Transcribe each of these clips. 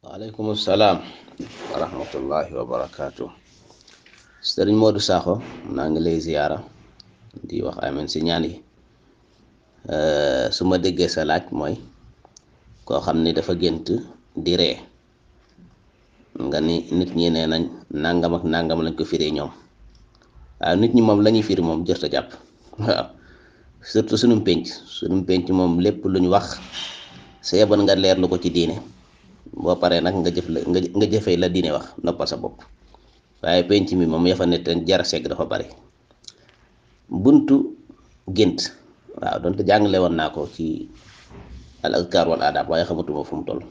waaleykum salaam wa rahmatullahi wa barakaatu. Sëriñ Modou Sakho naa ngi lay ziyaara di wax amen si ñaan yi. Su ma déggee sa laaj mooy koo xam ni dafa gént di ree nga ni nit ñi nee nañ nangam ak nangam lañ ko firee ñoom waaw nit ñi moom la ñuy firi moom jërta jàpp waaw surtout sunum penc moom lépp lu ñu wax sa yeboon nga leer lu ko ci diine boo paree nag nga jëfee la diine wax noppal sa bopp waaye penc mi moom yafa ne te jar segg dafa bari. Buntu gént waaw donte jàngale woon naa ko ci al azkar wal adab waaye xamatuma fu mu toll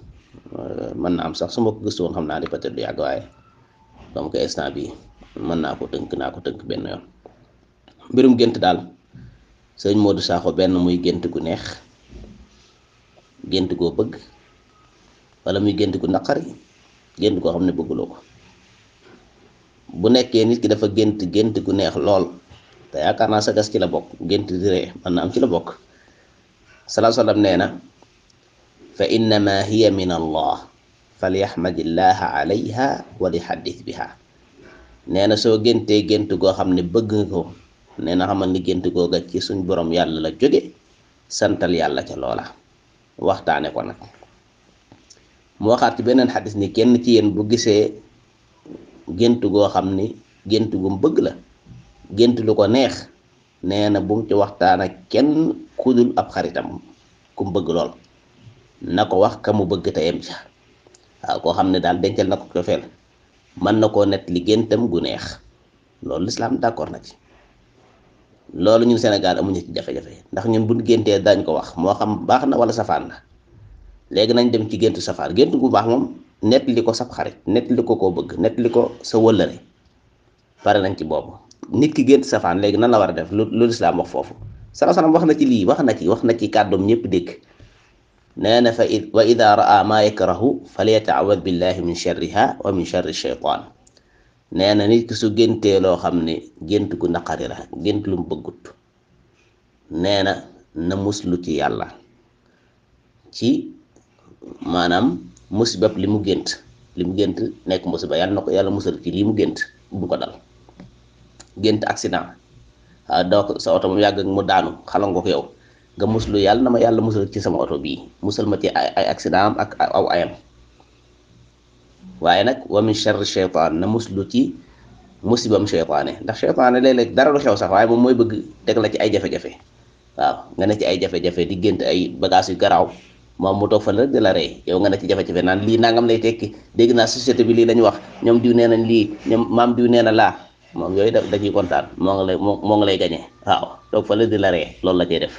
mën na am sax su ma ko gëstu woon xam naa di peut-être du yàgg waaye comme que instant bi mën naa ko tënk benn yoon. Mbirum gént daal sëñ Modou Sakho benn muy gént gu neex, gént goo bëgg, wala muy gént gu naqari, gént goo xam ne bëgguloo ko. Bu nekkee nit ki dafa gént gu neex lool te yaakaar naa sa gas ci la bokk, gént di ree mën na am ci la bokk. Salaa sallam nee na fa innama hiya min allah falyahmadillaha alayha wa li haddith biha. nee na soo géntee gént goo xam ne bëgg nga ko, nee na xamal ni gént googa ci suñ borom yàlla la jóge, santal yàlla ca loola, waxtaane ko nag. mu waxaat ci beneen xadis ni kenn ci yéen bu gisee gént goo xam ni gént gu mu bëgg la, gént lu ko neex, nee na bu mu ci waxtaan ak kenn kudul ab xaritam ku mu bëgg lool, na ko wax ka mu bëgg te yem ca. waaw koo xam ne daal dencal na ko cofeel mën na koo net li géntam gu neex, loolu lislaam d'accord na ci. loolu ñun Sénégal amuñu ci jafe-jafe ndax ñun buñ géntee dañ ko wax, moo xam baax na wala safaan la. léegi nañ dem ci géntu safaan. gént gu baax moom net li ko sab xarit, net li ko koo bëgg, net li ko sa wëllëre, pare nañ ci boobu. nit ki gént safaan léegi nan la war a def lu lislaam wax foofu. salaam wax na ci lii, wax na ci kàddoom ñëpp dégg. nee na wa ida raa maa yakrahu falyataawad billahi min sharriha wa min sharri shaytaan. nee na nit ki su géntee loo xam ne gént gu naqari la, gént lu mu bëggut, nee na muslu ci yàlla ci maanaam musibab li mu gént nekk musiba, yàlla na ko yàlla musal ci lii mu gént bu ko dal. gént accident, waaw donc sa oto mu yàgg mu daanu xala nga ko yow, nga muslu yàlla na ma yàlla musal ci sama oto bii, musal ma ci ay accident am ak aw ayam. waaye nag wa min sharri shaytaan, na muslu ci musibam shaytaane, ndax shaytaane léeg-léeg dara lu xew sax waaye moom mooy bëgg teg la ci ay jafe-jafe. waaw nga ne ci ay jafe-jafe di gént ay bagages yu garaaw, moom mu toog fa la rek di la rey, yow nga ne ci jafe-jafe naan lii nangam lay tekki, dégg naa société bi lii lañu wax, ñoom diw nee nañ lii, ñoom maam diw nee na laa. moom yooyu da ciy kontaan, moo ngi lay gañe. waaw toog fa la di la rey, loolu la cay def.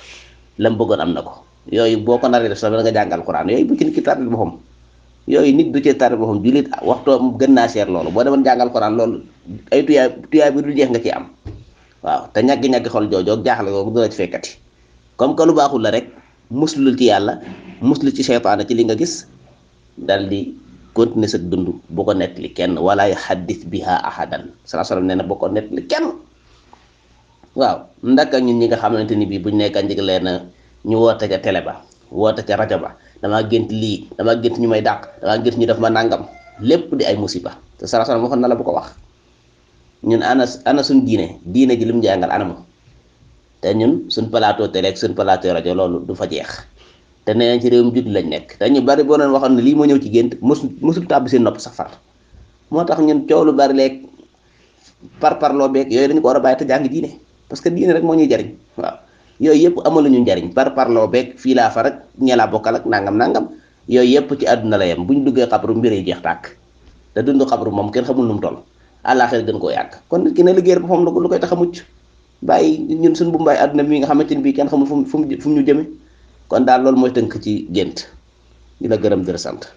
lam bëggoon am na ko. yooyu boo ko naree def sax da nga jàngal Alxuraan, yooyu bu ci nit ki tardé boppam, yooyu nit du ci tardé boppam. jullit waxtoo gën naa seer loolu. boo demoon jàngal Alxuraan loolu ay tuyaay bi du jeex nga ci am. waaw te ñaggi-ñaggi xol joojoog jaaxle ko du la ci fekkati. comme que lu baaxul la rek, muslul ci yàlla, muslu ci seytaane ci li nga gis, dal di continuer sa dund bu ko nettali kenn, wala yuhaddis biha ahadan. sallallahu alayhi wasallam nee na bu ko nettali kenn. waaw ndaka ñun ñi nga xamante ni bii buñ nekka njëg leen na ñu woote ca télé ba, woote ca rajo ba, damaa gént lii, damaa gént ñu may dàq, damaa gént ñu def ma nàngam, lépp di ay musiba. te sallallahu alayhi wasallam waxoon na la bu ko wax. ñun ana suñ diine ji lim jàngal anamu. te ñun suñ plateau télé ak suñ plateau rajo loolu du fa jeex. te nee nañ ci réewum judd lañ nekk, te ñu bari boo leen waxoon ne lii moo ñëw ci gént musul tàbbi seen nopp sax far. moo tax ñun coow lu bari leeg parloo beeg yooyu dañu ko war a bàyyi te jàng diine, parce que diine rek moo ñuy jariñ. waaw yooyu yëpp amaluñu njariñ, parloo beeg fii laa far ak ñelaa bokkal ak nangam yooyu yëpp ci àdduna la yem. buñ duggee xabru mbir yi jeex tàkk, te dund xabru moom kenn xamul nu mu toll, àllaaxira gën koo yàgg. kon nit ki ne liggéeyal boppam lu koy tax a mucc, bàyyi ñun suñ bu mbaay àdduna bi nga xamante ni bii kenn xamul fu mu ñu jëme. kon daal loolu mooy tënk ci gént. di la gërëm di la sant.